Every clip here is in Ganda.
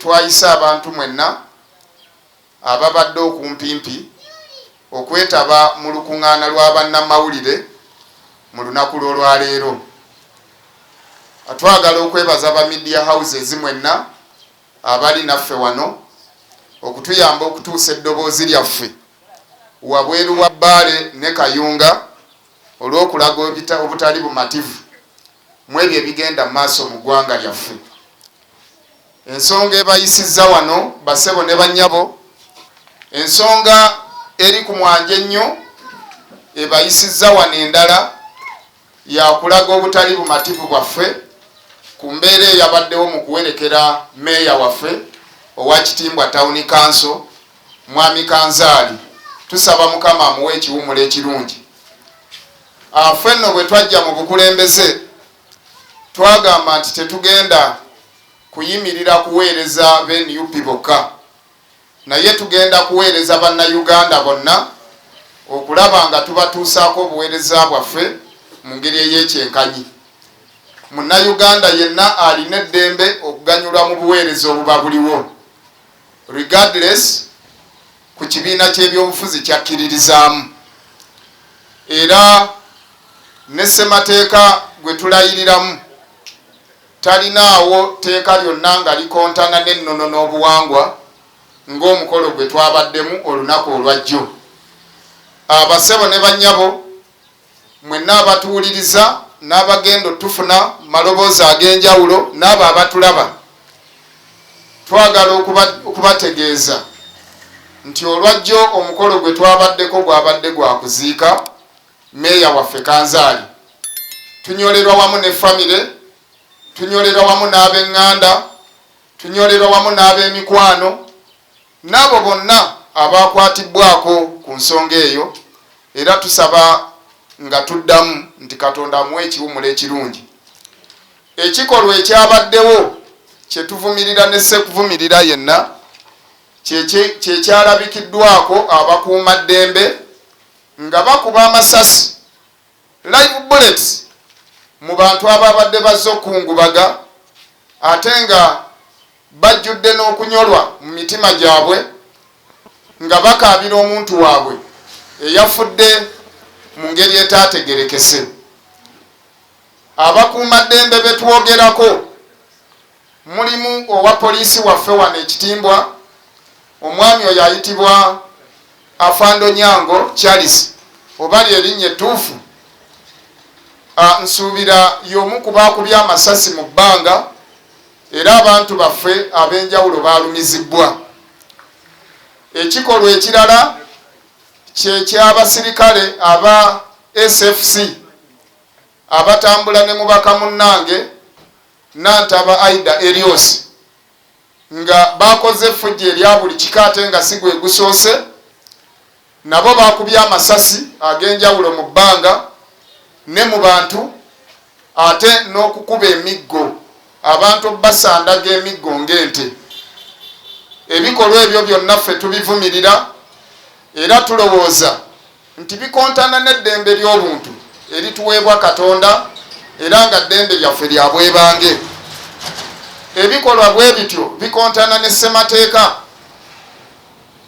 Twayise abantu mwenna ababadde okumpimpi okwetaba mu lukuŋŋaana lwa bannamawulire mu lunaku lw'olwaleero. Twagala okwebaza ba media houses mwenna abali naffe wano okutuyamba okutuusa eddoboozi lyaffe wabweru wa Bbaale ne Kayunga olw'okulaga obutali bumativu mu ebyo ebigenda mu maaso mu ggwanga lyaffe. Ensonga ebayisizza wano, basebo ne bannyabo, ensonga eri ku mwanje ennyo ebayisizza wano endala yakulaga obutali bumativu bwaffe ku mbeera eyabaddewo mu kuwerekera meeya waffe owa Kitimbwa Town Council, Mwami Kanzaali. Tusaba Mukama amuwe ekiwumulo ekirungi. Ffe nno bwe twajja mu bukulembeze twagamba nti tetugenda kuyimirira kuweereza ba NUP bokka, naye tugenda kuweereza Bannayuganda bonna okulaba nga tubatuusaako obuweereza bwaffe mu ngeri ey'ekyenkanyi. Munnayuganda yenna alina eddembe okuganyulwa mu buweereza obuba buliwo regardless ku kibiina ky'ebyobufuzi kyakkiririzaamu, era ne ssemateeka gwe tulayiriramu talinaawo tteeka lyonna nga likontana n'ennono n'obuwangwa ng'omukolo gwe twabaddemu olunaku olwajjo. Abasebo ne bannyabo mwenna abatuwuliriza n'abagenda otufuna maloboozi ag'enjawulo n'abo abatulaba, twagala okubategeeza nti olwajjo omukolo gwe twabaddeko gwabadde gwa kuziika meeya waffe Kanzaali. Tunyolerwa wamu ne famire, tunyolerwa wamu n'ab'eŋŋanda, tunyolerwa wamu n'ab'emikwano n'abo bonna abakwatibwako ku nsonga eyo, era tusaba nga tuddamu nti Katonda amuwe ekiwumulo ekirungi. Ekikolwa ekyabaddewo kye tuvumirira ne ssekuvumirira yenna kye kyalabikiddwako abakuumaddembe nga bakuba amasasi, live bullets, mu bantu ababadde bazze okukungubaga, ate nga bajjudde n'okunyolwa mu mitima gyabwe nga bakaabira omuntu waabwe eyafudde mu ngeri etaategerekese. Abakuumaddembe be twogerako mulimu owa poliisi waffe wano Ekitimbwa, omwami oyo ayitibwa Afando Nyango Charles, oba lyerinnya ettuufu, nsuubira y'omu ku baakubye amasasi mu bbanga era abantu baffe ab'enjawulo baalumizibbwa. Ekikolwa ekirala kyeky'abasirikale aba SFC abatambula ne mubaka munnange Nantaba Aida Erios nga bakoze effujjo erya buli kika ate nga si gwe gusoose. Nabo bakubye amasasi ag'enjawulo mu bbanga ne mu bantu, ate n'okukuba emiggo abantu basandaga emiggo ng'ente. Ebikolwa ebyo byonna ffe tubivumirira era tulowooza nti bikontana n'eddembe ly'obuntu erituweebwa Katonda era nga ddembe lyaffe lya bwebange. Ebikolwa bwe bityo bikontana ne ssemateeka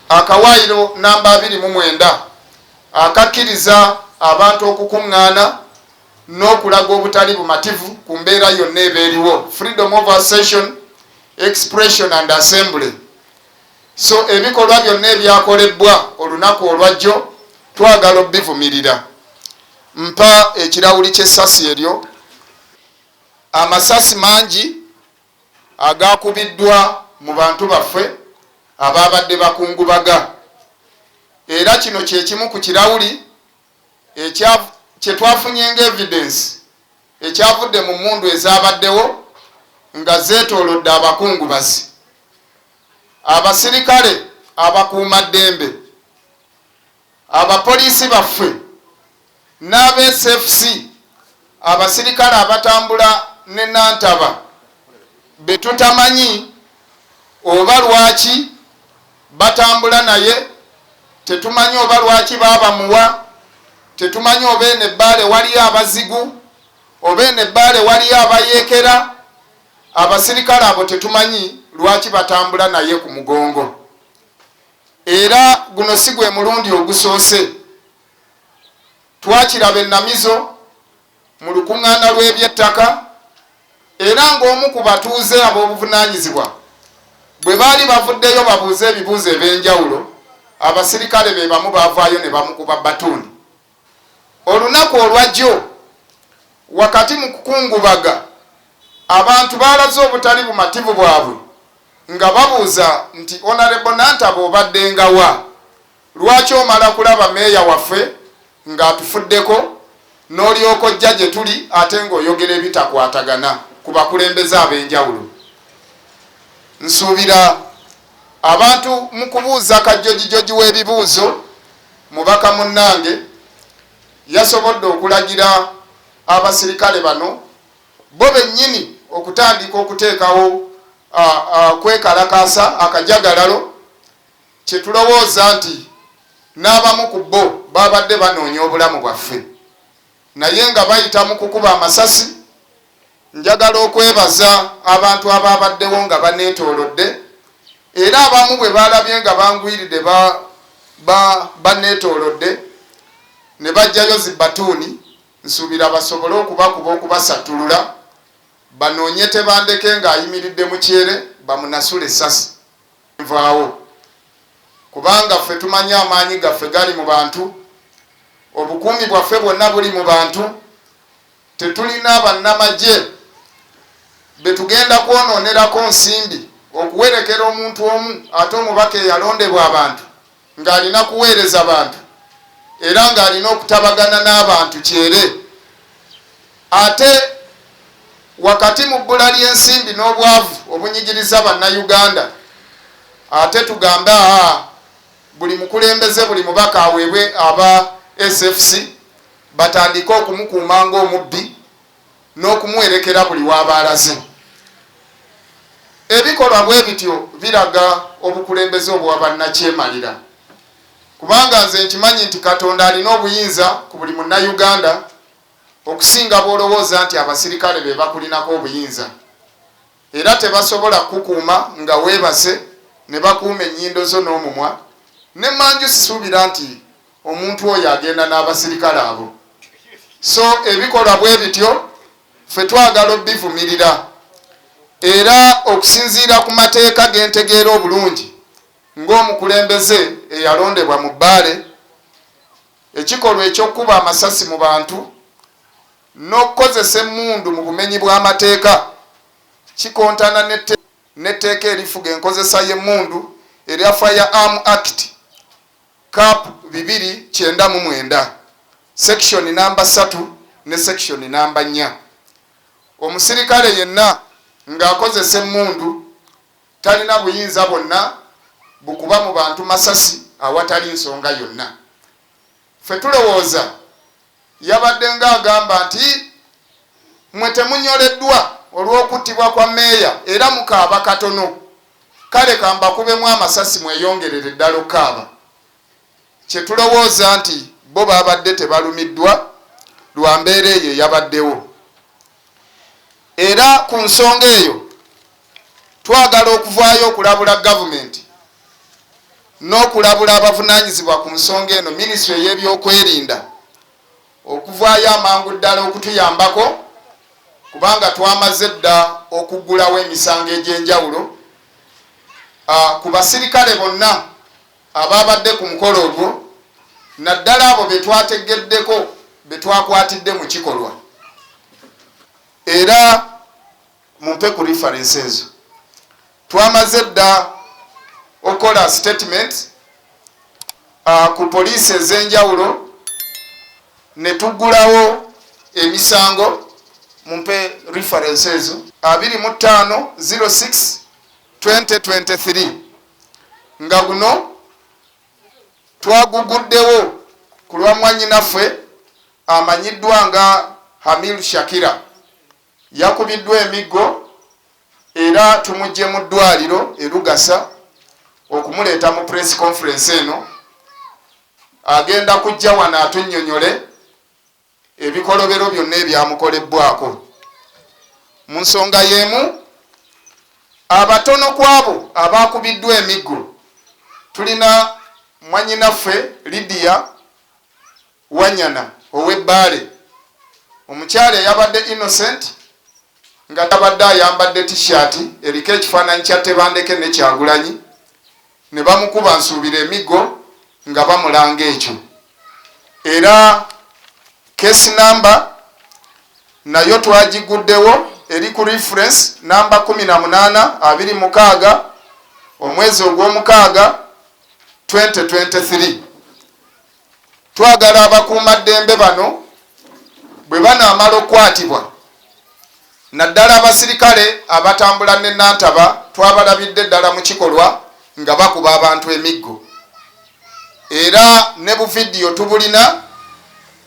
akawaayiro namba 29 akakkiriza abantu okukuŋŋaana n'okulaga obutali bumativu ku mbeera yonna eba eriwo, freedom of association, expression and assembly. So ebikolwa byonna ebyakolebbwa olunaku olwajjo twagala obivumirira. Mpa ekirawuli ky'essasi eryo. Amasasi mangi agakubiddwa mu bantu baffe ababadde bakungubaga, era kino kyekimu ku kirawuli kye twafunye nga evidence ekyavudde mu mmundu ezabaddewo nga zeetoolodde abakungubazi. Abasirikale abakuumaddembe, abapoliisi baffe n'aba SFC, abasirikale abatambula ne Nantaba be tutamanyi oba lwaki batambula naye, tetumanyi oba lwaki baabamuwa, tetumanyi oba eno ebbaale waliyo abazigu oba eno ebbaale waliyo abayeekera. Abasirikale abo tetumanyi lwaki batambula naye ku mugongo. Era guno si gwe mulundi ogusoose. Twakiraba e Namizo mu lukuŋŋaana lw'ebyettaka era ng'omu ku batuuze ab'obuvunaanyizibwa bwe baali bavuddeyo babuuze ebibuuzo eb'enjawulo, abasirikale be bamu baavaayo ne bamukuba batuuni. Olunaku olwajjo wakati mu kukungubaga abantu baalaze obutali bumativu bwabwe nga babuuza nti Honourable Nantaba obaddenga wa? Lwaki omala kulaba meeya waffe ng'atufuddeko n'olyoka ojja gye tuli ate ng'oyogera ebitakwatagana ku bakulembeze ab'enjawulo? Nsuubira abantu mu kubuuza kajjojijoji w'ebibuuzo mubaka munnange yasobodde okulagira abasirikale bano bo bennyini okutandika okuteekawo kwekalakaasa akajagalalo kye tulowooza nti n'abamu ku bo babadde banoonya obulamu bwaffe naye nga bayita mu kukuba amasasi. Njagala okwebaza abantu abaabaddewo nga baneetoolodde era abamu bwe baalabye nga bangwiridde baneetoolodde ne baggyayo zi batuuni nsuubira basobole okubakuba okubasattulula banoonye Tebandeke ng'ayimiridde mu kyere bamunasule essasi. Nvaawo kubanga ffe tumanyi amaanyi gaffe gali mu bantu, obukuumi bwaffe bwonna buli mu bantu. Tetulina bannamagye be tugenda kwonoonerako nsimbi okuwerekera omuntu omu ate omubaka eyalondebwa abantu ng'alina kuweereza bantu era ng'alina okutabagana n'abantu kyere ate wakati mu bbula ly'ensimbi n'obwavu obunyigiriza Bannayuganda ate tugambe aa buli mukulembeze buli mubaka aweebwe aba SFC batandike okumukuuma ng'omubbi n'okumuwerekera buli w'aba alaze. Ebikolwa bwe bityo biraga obukulembeze obwa bannakyemalira kubanga nze nkimanyi nti Katonda alina obuyinza ku buli Munnayuganda okusinga bw'olowooza nti abasirikale be bakulinako obuyinza era tebasobola kukukuuma nga weebase ne bakuuma ennyindo zo n'omumwa n'emmanju sisuubira nti omuntu oyo agenda n'abasirikale abo. So ebikolwa bwe bityo ffe twagala obivumirira era okusinziira ku mateeka ge ntegeera obulungi ng'omukulembeze eyalondebwa mu Bbaale, ekikolwa eky'okukuba amasasi mu bantu n'okukozesa emmundu mu bumenyi bw'amateeka kikontana n'etteeka erifuga enkozesa y'emmundu erya Fire Arm Act Cap 299, Section namba ssatu ne Section namba nnya. Omusirikale yenna ng'akozesa emmundu talina buyinza bwonna bukuba mu bantu masasi awatali nsonga yonna. Ffe tulowooza Yabadde ng'agamba nti, Mmwe temunyoleddwa olw'okuttibwa kwa meeya era mukaaba katono, kale kambakubemu amasasi mweyongerere ddala okukaaba. Kye tulowooza nti bo babadde tebalumiddwa lwa mbeera eyo eyabaddewo. Era ku nsonga eyo twagala okuvaayo okulabula gavumenti n'okulabula abavunaanyizibwa ku nsonga eno minisitule ey'ebyokwerinda okuvaayo amangu ddala okutuyambako kubanga twamaze dda okuggulawo emisango egy'enjawulo ku basirikale bonna abaabadde ku mukolo ogwo naddala abo be twategeddeko be twakwatidde mu kikolwa era Mumpe ku reference ezo. Twamaze dda okukola statement ku poliisi ez'enjawulo ne tuggulawo emisango. Mumpe reference ezo. 25 06 2023 nga guno twaguguddewo ku lwa mwannyinaffe amanyiddwa nga Hamil Shakira. Yakubiddwa emiggo era tumuggye mu ddwaaliro e Lugasa okumuleeta mu press conference eno. Agenda kujja wano atunnyonyole ebikolobero byonna ebyamukolebbwako. Mu nsonga y'emu, Abatono ku abo abaakubiddwa emiggo tulina mwannyinaffe Lydia Wanyana ow'e Bbaale, omukyala eyabadde innocent nga tabadde ayambadde T-shirt eriko ekifaananyi kya Tebandeke ne Kyagulanyi ne bamukuba nsuubira emiggo nga bamulanga ekyo era case number nayo twagiguddewo eri ku reference namba 18 26 omwezi ogw'omukaaga 2023. Twagala abakuumaddembe bano bwe banaamala okukwatibwa naddala abasirikale abatambula ne Nantaba twabalabidde ddala mu kikolwa nga bakuba abantu emiggo era ne buvidiyo tubulina,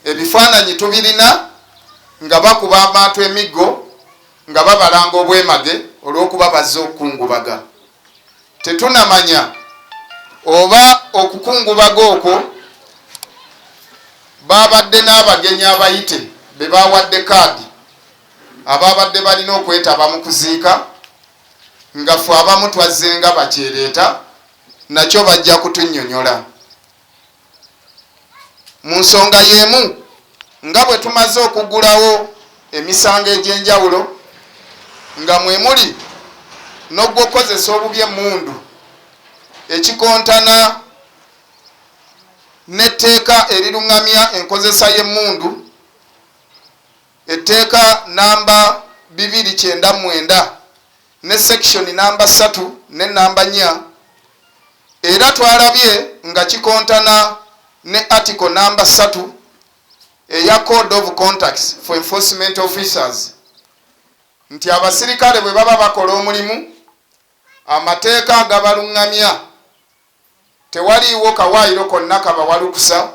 ebifaananyi tubirina nga bakuba abantu emiggo nga babalanga obwemage olw'okuba bazze okukungubaga. Tetunamanya oba okukungubaga okwo baabadde n'abagenyi abayite be baawadde kaadi abaabadde balina okwetaba mu kuziika nga ffe abamu twazzenga bakyereeta nakyo bajja kutunnyonyola. Mu nsonga y'emu nga bwe tumaze okuggulawo emisango egy'enjawulo nga mwe muli n'ogw'okukozesa obubi emmundu ekikontana n'etteeka erirung'amya enkozesa y'emmundu etteeka namba 299 ne section namba 3 ne namba 4 era twalabye nga kikontana ne article namba 3 eya Code of Contacts for Enforcement Officers nti abasirikale bwe baba bakola omulimu amateeka agabalungamya Tewaliiwo kawaayiro konna kabawa lukusa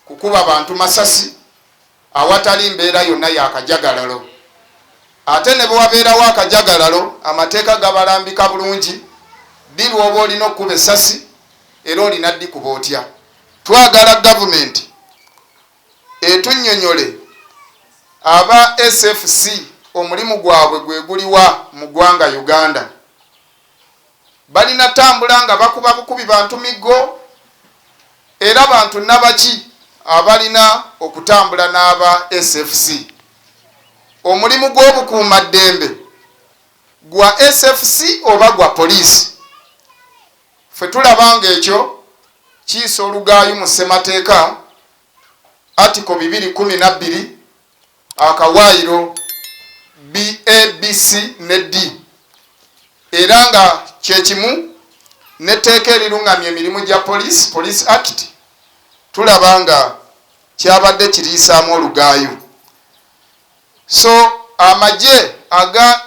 kukuba bantu masasi awatali mbeera yonna ya kajagalalo. Ate ne bwe wabeerawo akajagalalo, amateeka gabalambika bulungi ddi lw'oba olina okukuba essasi era olina ddikuba otya. Twagala gavumenti etunnyonyole aba SFC omulimu gwabwe gwe guliwa mu ggwanga Uganda. Balina tambula nga bakuba bukubi bantu miggo era bantu nabaki abalina okutambula n'aba SFC? Omulimu gw'obukuumaddembe gwa SFC oba gwa poliisi? Ffe tulaba ng'ekyo kiyisa olugaayu mu ssemateeka Article 212 akawaayiro B, A, B, C ne D era nga kyekimu n'etteeka erirungamya emirimu gya poliisi, Police Act, tulaba nga kyabadde kiriisaamu olugaayu. So amagye aga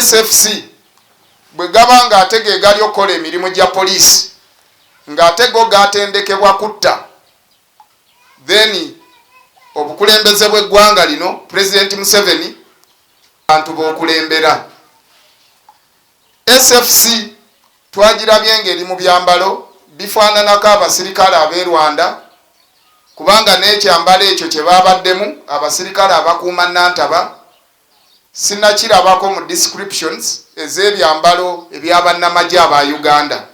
SFC bwe gaba ng'ate ge gali okukola emirimu gya poliisi ng'ate go gaatendekebwa kutta Then obukulembeze bw'eggwanga lino President Museveni bantu b'okulembera. SFC twagirabye ng'eri mu byambalo bifaananako abasirikale ab'e Rwanda kubanga n'ekyambalo ekyo kye baabaddemu abasirikale abakuuma Nantaba sinakirabako mu descriptions ez'ebyambalo ebya bannamagye aba Uganda.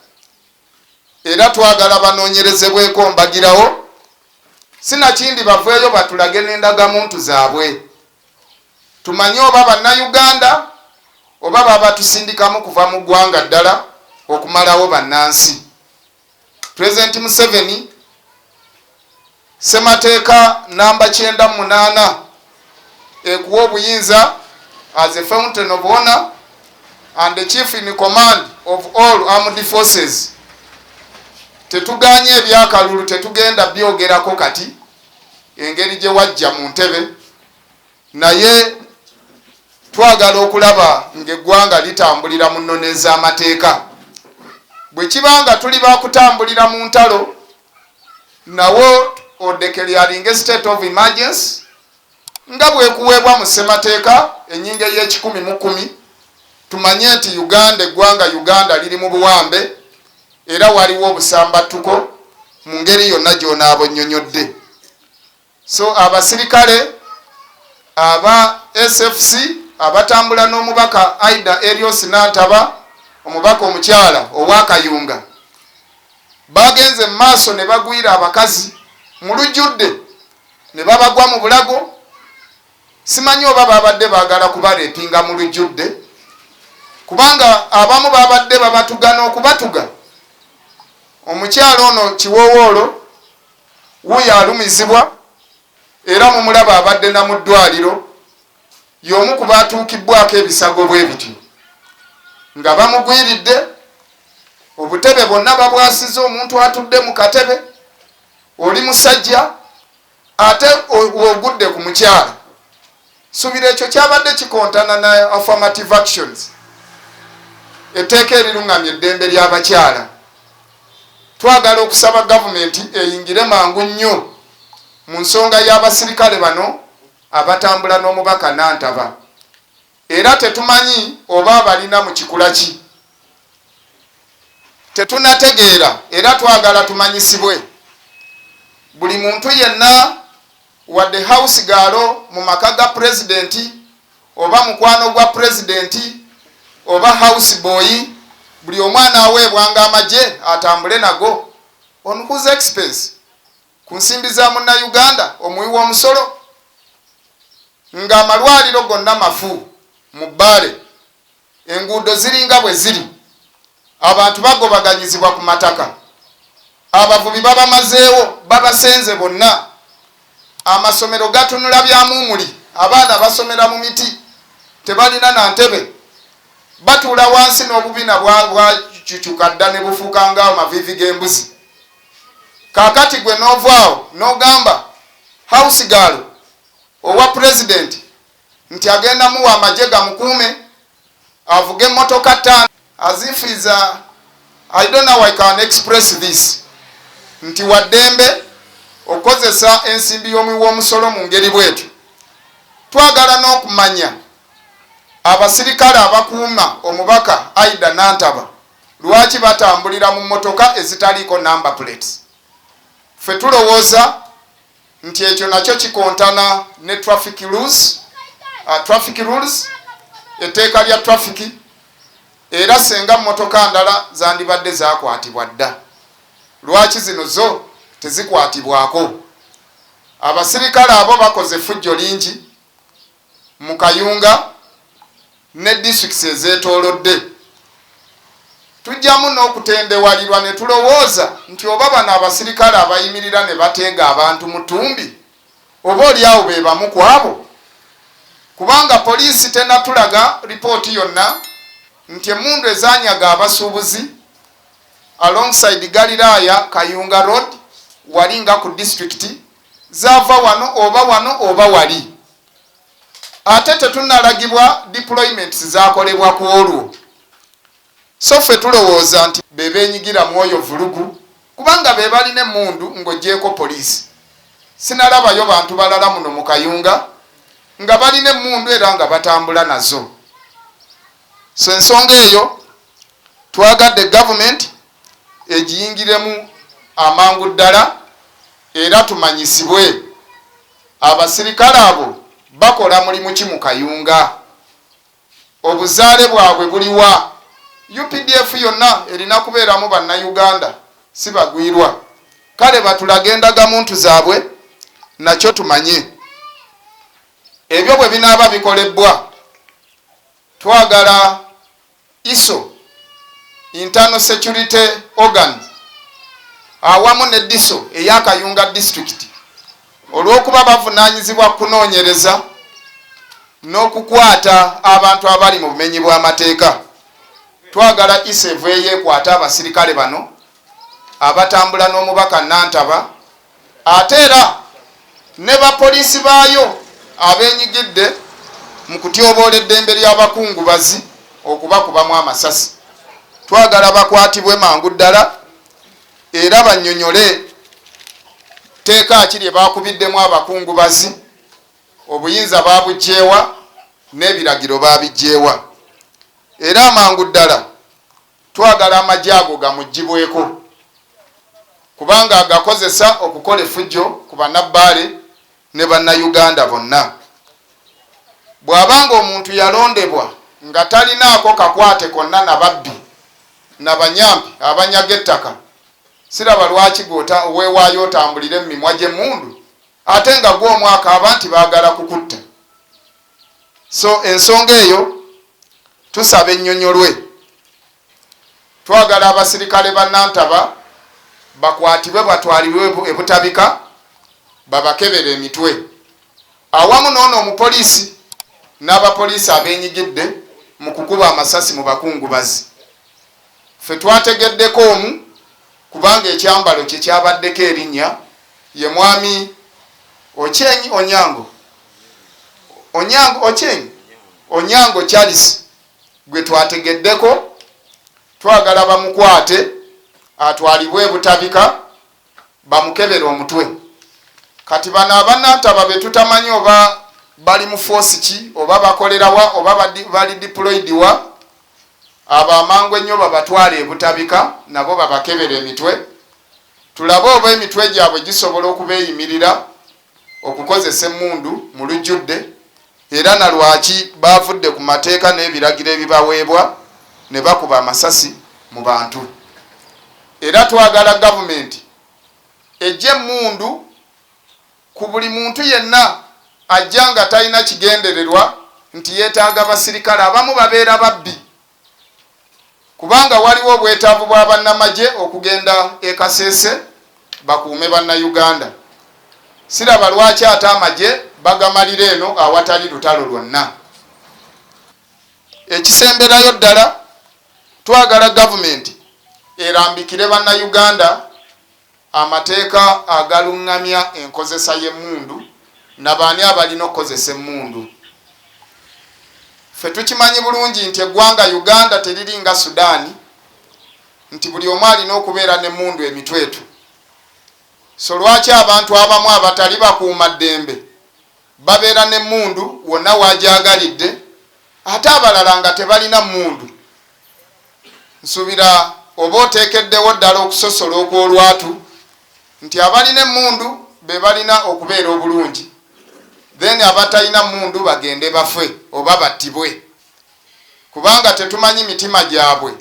Era twagala banoonyerezebweko mbagirawo sinakindi baveeyo batulage n'endagamuntu zaabwe tumanye oba Bannayuganda oba babatusindikamu kuva mu ggwanga ddala okumalawo bannansi. Pulezidenti Museveni Ssemateeka namba 98 ekuwa obuyinza as a fountain of honor and the chief in command of all armed forces. Tetuganye ebyakalulu, tetugenda byogerako kati engeri gye wajja mu ntebe, naye twagala okulaba ng'eggwanga litambulira mu nnono ez'amateeka. Bwe kiba nga tuli bakutambulira mu ntalo, nawo odeclaringe state of emergency nga bwekuweebwa mu ssemateeka ennyingo ey'ekikumi mu kkumi, tumanye nti Uganda, eggwanga Uganda liri mu buwambe era waliwo obusambattuko mu ngeri yonna gy'onaaba onnyonyodde. So abasirikale aba SFC abatambula n'omubaka Aida Erios Nantaba, omubaka omukyala owa Kayunga, bagenze mu maaso ne bagwira abakazi mu lujjudde ne babagwa mu bulago. Simanyi oba babadde baagala kubarepinga mu lujjudde, kubanga abamu babadde babatuga n'okubatuga. Omukyala ono Kiwoowoolo wuuyo alumizibwa era mumulaba abadde na mu ddwaliro, y'omu ku baatuukibbwako ebisago bwe bityo nga bamugwiridde. Obutebe bwonna babwasiza omuntu atudde mu katebe, oli musajja ate wogudde ku mukyala. Subira ekyo kyabadde kikontana na affirmative actions, etteeka erirungamya eddembe ly'abakyala. Twagala okusaba gavumenti eyingire mangu nnyo mu nsonga y'abasirikale bano abatambula n'omubaka Nantaba, era tetumanyi oba abalina mu kikula ki, tetunategeera, era twagala tumanyisibwe. Buli muntu yenna, wadde house girl mu maka ga pulezidenti oba mukwano gwa pulezidenti oba house boy, buli omwana aweebwanga amagye atambule nago on whose expense? Ku nsimbi za Munnayuganda omuwi w'omusolo. Ng'amalwaliro gonna mafu mu Bbaale, enguudo ziringa bwe ziri, abantu bagobaganyizibwa ku mataka, abavubi babamazeewo, babasenze bonna, amasomero gatunula bya muumuli, abaana basomera mu miti, tebalina na ntebe, batuula wansi n'obubina bwacucuka dda ne bufuuka nga amaviivi g'embuzi. Kaakati gwe n'ovaawo n'ogamba house girl owa pulezidenti nti agenda muwa amagye gamukuume avuge emmotoka ttaano, as if is a, I don't know how I can express this, nti waddembe okukozesa ensimbi y'omuwi w'omusolo mu ngeri bwetyo. Twagala n'okumanya abasirikale abakuuma omubaka Aida Nantaba lwaki batambulira mu mmotoka ezitaliiko number plates. Ffe tulowooza nti ekyo nakyo kikontana ne traffic rules, traffic rules, etteeka lya traffic, era senga mmotoka ndala zandibadde zakwatibwa dda, lwaki zino zo tezikwatibwako? Abasirikale abo bakoze effujjo lingi mu Kayunga ne disitulikiti ezeetoolodde. Tujjamu n'okutendewalirwa ne tulowooza nti oba bano abasirikale abayimirira ne bateega abantu mu ttumbi oba oli awo be bamu ku abo, kubanga poliisi tenatulaga ripooti yonna nti emmundu ezanyaga abasuubuzi alongside Galiraaya Kayunga Road wali nga ku disitulikiti zaava wano oba wano oba wali. Ate tetunnalagibwa deployments zakolebwa ku olwo, so ffe tulowooza nti be beenyigira mu oyo vulugu, kubanga be balina emmundu ng'oggyeeko poliisi. Sinalabayo bantu balala muno mu Kayunga nga balina emmundu era nga batambula nazo. So ensonga eyo twagadde gavumenti egiyingiremu amangu ddala era tumanyisibwe abasirikale abo bakola mulimu ki mu Kayunga, obuzaale bwabwe buliwa. UPDF yonna erina kubeeramu Bannayuganda, si bagwirwa. Kale batulage endagamuntu zaabwe nakyo tumanye. Ebyo bwe binaaba bikolebbwa, twagala ISO, Internal Security Organ, awamu ne DISO eya Kayunga District, olw'okuba bavunaanyizibwa kunoonyereza n'okukwata abantu abali mu bumenyi bw'amateeka. Twagala ISO eveeyo ekwate abasirikale bano abatambula n'omubaka Nantaba, ate era ne bapoliisi baayo abeenyigidde mu kutyoboola eddembe ly'abakungubazi okubakubamu amasasi. Twagala bakwatibwe mangu ddala era bannyonyole tteeka ki lye baakubiddemu abakungubazi, obuyinza baabuggyewa n'ebiragiro baabiggyewa, era amangu ddala twagala amagye ago gamuggyibweko kubanga agakozesa okukola effujjo ku Bannabbaale ne Bannayuganda bonna. Bw'aba ng'omuntu yalondebwa nga talinaako kakwate konna na babbi na banyampi abanyaga ettaka, siraba lwaki gwe weewaayo otambulire mu mimwa gy'emmundu ate nga gwe omu akaaba nti baagala kukutta. So ensonga eyo tusaba ennyonyolwe. Twagala abasirikale ba Nantaba bakwatibwe batwalibwe e Butabika babakebere emitwe awamu n'ono omupoliisi n'abapoliisi abeenyigidde mu kukuba amasasi mu bakungubazi. Ffe twategeddeko omu kubanga ekyambalo kye kyabaddeko erinnya ye mwami Ochieng Onyango Onyango Ochieng Onyango Charles gwe twategeddeko. Twagala bamukwate atwalibwe e Butabika bamukebere omutwe. Kati bano abanantaba be tutamanyi oba bali mu force ki oba bakolera wa oba bali deployed wa, abo amangu ennyo babatwale e Butabika nabo babakebere emitwe tulabe oba emitwe gyabwe gisobola okubeeyimirira okukozesa emmundu mu lujjudde era na lwaki baavudde ku mateeka n'ebiragiro ebibaweebwa ne bakuba amasasi mu bantu. Era twagala gavumenti eggye emmundu ku buli muntu yenna ajja nga talina kigendererwa nti yeetaaga basirikale, abamu babeera babbi kubanga waliwo obwetaavu bwa bannamagye okugenda e Kasese bakuume Bannayuganda. Siraba lwaki ate amagye bagamalira eno awatali lutalo lwonna. Ekisemberayo ddala, twagala gavumenti erambikire Bannayuganda amateeka agalungamya enkozesa y'emmundu na baani abalina okukozesa emmundu. Ffe tukimanyi bulungi nti eggwanga Uganda teriri nga Sudan nti buli omu alina okubeera n'emmundu emitwetu. So lwaki abantu abamu abatali bakuumaddembe babeera n'emmundu wonna w'agyagalidde ate abalala nga tebalina mmundu? Nsubira oba oteekeddewo ddala okusosola okw'olwatu nti abalina emmundu be balina okubeera obulungi then abatalina mmundu bagende bafe oba battibwe kubanga tetumanyi mitima gyabwe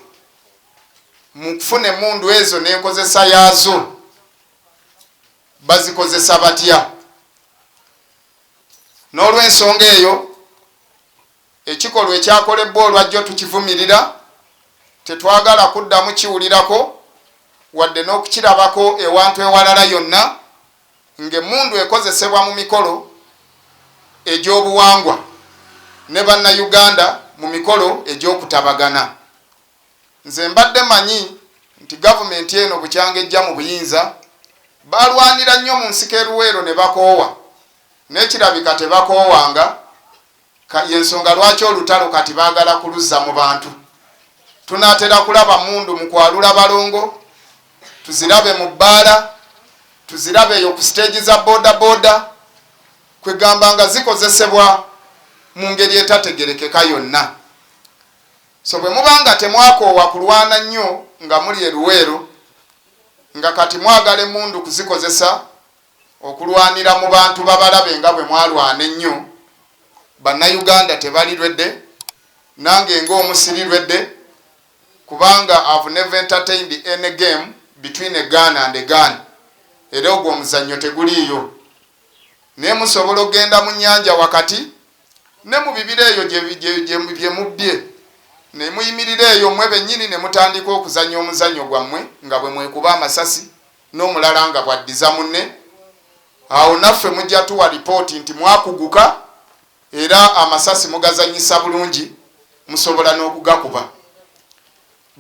mu kufuna emmundu ezo n'enkozesa yaazo bazikozesa batya. N'olw'ensonga eyo Ekikolwa ekyakolebbwa olwajjo tukivumirira, tetwagala kuddamu kiwulirako wadde n'okukirabako ewantu ewalala yonna ng'emmundu ekozesebwa mu mikolo egy'obuwangwa ne Bannayuganda mu mikolo egy'okutabagana. Nze mbadde manyi nti gavumenti eno bukyanga ejja mu buyinza baalwanira nnyo mu nsiko e Luweero ne bakoowa naye kirabika tebakoowanga. Y'ensonga lwaki olutalo kati baagala kuluzza mu bantu. Tunaatera kulaba mmundu mu kwalula balongo, tuzirabe mu bbaala, tuzirabe eyo ku siteegi za bodaboda, kwegamba nga zikozesebwa mu ngeri etategerekeka yonna. So bwe muba nga temwakoowa kulwana nnyo nga muli e Luweero, nga kati mwagala emmundu kuzikozesa Okulwanira mu bantu babalabe nga bwe mwalwana ennyo, Bannayuganda tebali ready, nange ng'omu siri ready kubanga I've never entertained any game between a gun and a gun era ogwo omuzannyo teguliiyo. Naye musobola okugenda mu nnyanja wakati ne mu bibira eyo gye mubbye ne muyimirira eyo mmwe bennyini ne mutandika okuzannya omuzannyo gwammwe nga bwe mwekuba amasasi n'omulala nga bw'addiza munne, awo naffe mujja tuwa lipooti nti mwakuguka era amasasi mugazannyisa bulungi musobola n'okugakuba.